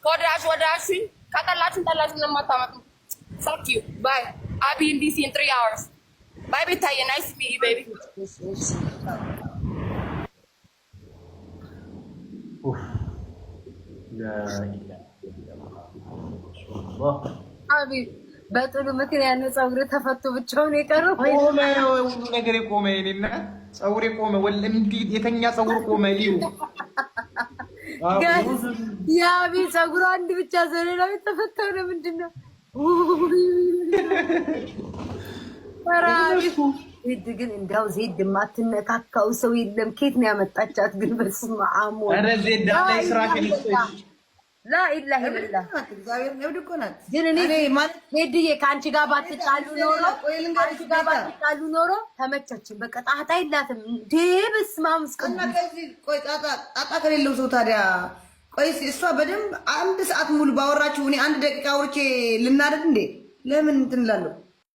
ከወደዳችሁ ወደዳችሁኝ፣ ከጠላችሁኝ ጠላችሁ። ምንም አታመጡም። Fuck you, bye. I'll be in DC in 3 hours. Bye ቤታዬ፣ nice meet you, baby. ኡፍ፣ لا إله إلا الله። አቤት፣ በጥሉ ምክንያት ነው ፀጉር ተፈቶ ብቻውን የቀረው። ቆመ፣ ሁሉ ነገር የቆመ፣ የኔ እናት ፀጉሬ ቆመ። ወል እንዲህ የተኛ ፀጉር ቆመ። ሊዩ የአቤ ፀጉሩ አንድ ብቻ ዘለላው የተፈታው ነው። ምንድን ነው? ኧረ አቤት ዜድ ግን እንዲያው ዜድ የማትነካካው ሰው የለም። ኬት ነው ያመጣቻት ግን? በስመ አብ ወልድ። ኧረ ዜድ ላይ ስራሽን ይስጥሽ። لا إله إلا الله። እግዚአብሔር እብድ እኮ ናት። ግን እኔ ዜድዬ ከአንቺ ጋር ባትጣሉ ኖሮ ተመቸችን። በቃ ጣጣ የላትም እንዴ! በስመ አብ እስከ እና ከዚህ ቆይ፣ ጣጣ ጣጣ ከሌለው ሰው ታዲያ ቆይ እሷ በደንብ አንድ ሰዓት ሙሉ ባወራችሁ እኔ አንድ ደቂቃ አውርቼ ልናደድ እንዴ? ለምን እንትን እላለሁ?